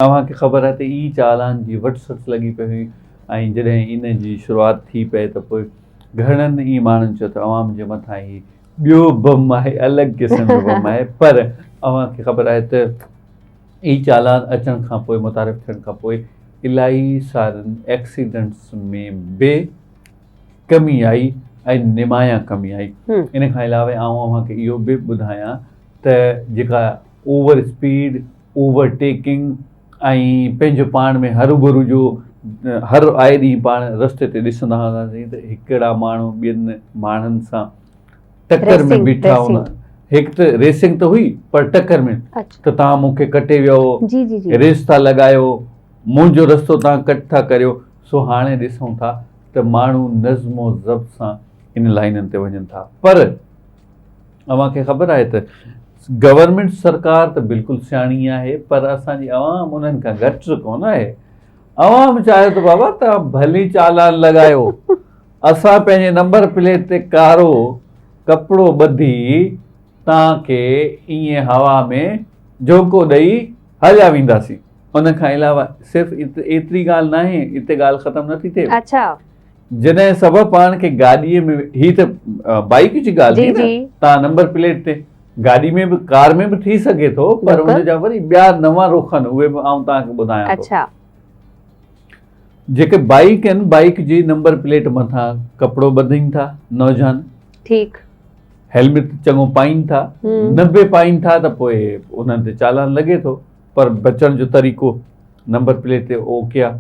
اوهان کي خبر آهي ته اي چالان جي وٺ سٺ لڳي پئي هئي ۽ جڏهن ان جي شروعات ٿي پئي ته پوء گهڻن ئي ماڻهن چيو ته عوام جي مٿان هي ٻيو بم آهي الڳ قسم جو بم آهي پر اوهان کي خبر آهي ته اي چالان اچڻ کان پوء متعارف ٿيڻ کان پوء الاهي سارن ايڪسيڊنٽس ۾ به ڪمي آئي ۽ نمايان ڪمي آئي ان کان علاوه آئون اوهان کي اهو به ٻڌايان ته جيڪا اوور اسپيڊ اوور ٽيڪنگ ۽ پنهنجو پاڻ ۾ هروڀرو جو هر آئي ڏينهن پاڻ رستي تي ڏسندا هونداسين ته هڪڙا ماڻهو ٻين ماڻهن سان ٽڪر ۾ بيٺا هوندا هڪ ته ريسنگ ته هئي پر ٽڪر ۾ ته توهان مون کي ڪٽي ويو جي جي جي ريس ٿا لڳايو منهنجو رستو توهان ڪٽ ٿا ڪريو سو هاڻي ڏسون ٿا ته ماڻهو نظم و ضبط سان ان لائنن تي وڃن ٿا پر اوهان کي خبر آهي ته گورنمينٽ سرڪار ته بلڪل سياڻي آهي پر اسان جي عوام انهن کان گهٽ ڪونه آهي. عوام چاهيو ته بابا توهان ڀلي چالان لڳايو اسان پنهنجي نمبر پليٽ تي ڪارو ڪپڙو ٻڌي توهان کي ائين هوا ۾ جهوڪو ڏئي هليا وينداسين. ان کان علاوه صرف ايتري ڳالهه ناهي اتي ڳالهه ختم نٿي ٿئي. اڇا. جڏهن سبب پاڻ کي گاڏيء ۾ هي ته بائيڪ جي ڳالهه ٿي نه تان نمبر پليٽ تي گاڏي ۾ به ڪار ۾ به ٿي سگهي ٿو پر ان جا وري ٻيا نوان رخ آهن اهي به آئون توهان کي ٻڌايان ٿو اڇا جيڪي بائيڪ آهن بائيڪ جي نمبر پليٽ مٿان ڪپڙو ٻڌين ٿا نوجوان ٺيڪ هيلمٽ چڱو پائين ٿا نه به پائين ٿا ته پوء انهن تي چالان لڳي ٿو پر بچڻ جو طريقو نمبر پليٽ تي اوڪي آ.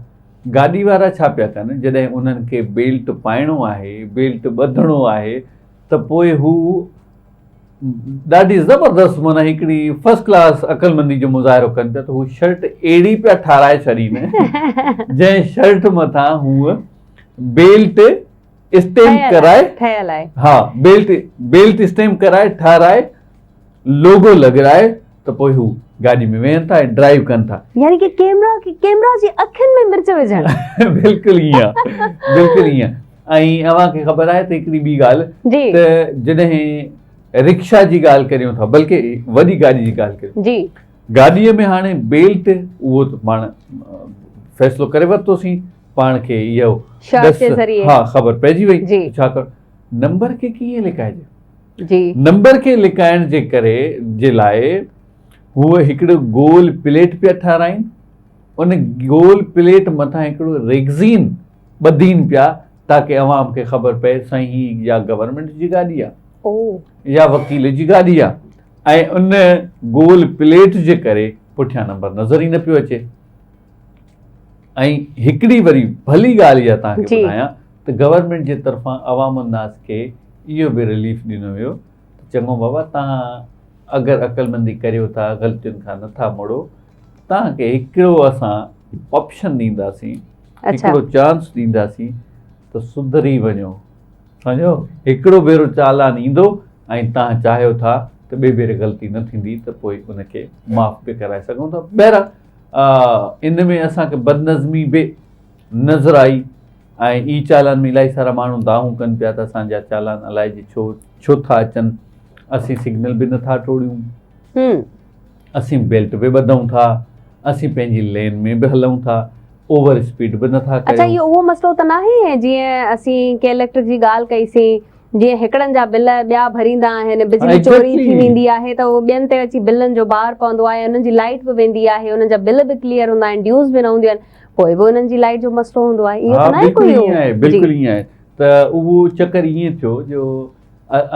گاڏي وارا ڇا پيا ڪن جڏهن انهن کي بيلٽ پائڻو آهي، بيلٽ ٻڌڻو آهي ته پوء هو ڏاڍي زبردست معنيٰ هڪڙي فرسٽ ڪلاس عقلمندي جو مظاهرو ڪن پيا ته هو شرٽ اهڙي پيا ٺاهرائي ڇڏين جنهن شرٽ مٿان هو بيلٽ اسٽيمپ ڪرائي ٺهيل آهي ها بيلٽ بيلٽ اسٽيمپ ڪرائي ٺاهرائي لوگو لڳرائي ته پوء هو گاڏي ۾ ويهن ٿا ۽ ڊرائيو ڪن ٿا. يعني ڪي ڪيمرا کي ڪيمرا جي اکين ۾ مرچ وجهڻ. بلڪل ائين آ بلڪل ائين ۽ اوهان کي خبر آهي ته هڪڙي ٻي ڳالهه ته جڏهن رڪشا جي ڳالهه ڪريون ٿا بلڪه وڏي گاڏي جي ڳالهه ڪريون جي گاڏيء ۾ هاڻي بيلٽ اهو ته پاڻ فيصلو ڪري ورتوسين پاڻ کي اهو شرٽ جي ذريعي ها خبر پئجي وئي ڇا ڪر نمبر کي ڪيئن لڪائجي جي. نمبر کي لڪائڻ جي ڪري جي لاء هو هڪڙو گول پليٽ پيا ٺهرائين ان گول پليٽ مٿان هڪڙو ريگزين ٻڌين پيا تاڪه عوام کي خبر پئي سائين هي يا گورنمينٽ جي گاڏي آ يا وڪيل جي گاڏي آ ۽ ان گول پليٽ جي ڪري پٺيان نمبر نظر ئي نه پيو اچي. ۽ هڪڙي وري ڀلي ڳالهه اها توهان کي ٻڌايان ته گورنمينٽ جي طرفان عوام الناس کي اهو به رليف ڏنو ويو ته چڱو بابا توهان اگر عقلمندي ڪريو ٿا غلطين کان نٿا مڙو توهان کي هڪڙو اسان آپشن ڏينداسين هڪڙو چانس ڏينداسين ته سڌري وڃو سمجهو هڪڙو ڀيرو چالان ايندو ۽ توهان چاهيو ٿا ته ٻئي ڀيري غلطي نه ٿيندي ته پوء ان کي معاف به ڪرائي سگهون ٿا بهرحال ان ۾ اسان کي بدنظمي به نظر آئي ۽ اي چالان ۾ الاهي سارا ماڻهو دانهون ڪن پيا ته اسان جا چالان الائجي ڇو ڇو ٿا اچن اسين سگنل به نٿا ٽوڙيون اسين بيلٽ به ٻڌون ٿا اسين پنهنجي لين ۾ به هلون ٿا اوور اسپيڊ به نٿا ڪيون. اڇا اهو اهو مسئلو ته ناهي جيئن اسين ڪي اليڪٽرڪ جي ڳالهه ڪئي سين جيئن هڪڙن جا بل ٻيا ڀريندا آهن، بجلي چوري ٿي ويندي آهي ته اهو ٻين تي اچي بلن جو بار پوندو آهي، انهن جي لائيٽ به ويندي آهي، انهن جا بل به ڪليئر هوندا آهن، ڊيوز به نه هونديون آهن، پوء به انهن جي لائيٽ جو مسئلو هوندو آهي، اهو ته ناهي ڪوئي اهو. بلڪل ائين آهي ته اهو چڪر ائين ٿيو جو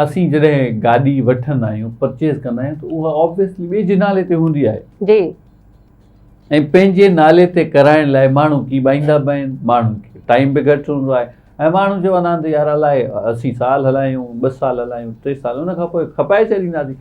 اسين جڏهن گاڏي وٺندا آهيون پرچيز ڪندا آهيون ته اها آبويسلي ٻئي جي نالي تي هوندي آهي. جي. ۽ پنهنجي نالي تي ڪرائڻ لاء ماڻهو ڪيٻائيندا به آهن، ماڻهن کي ٽائيم به گهٽ هوندو آهي ۽ ماڻهو چوندا آهن ته يار الائي اسين سال هلايون، ٻه سال هلايون، ٽي سال ان کان پوء کپائي ڇڏينداسين.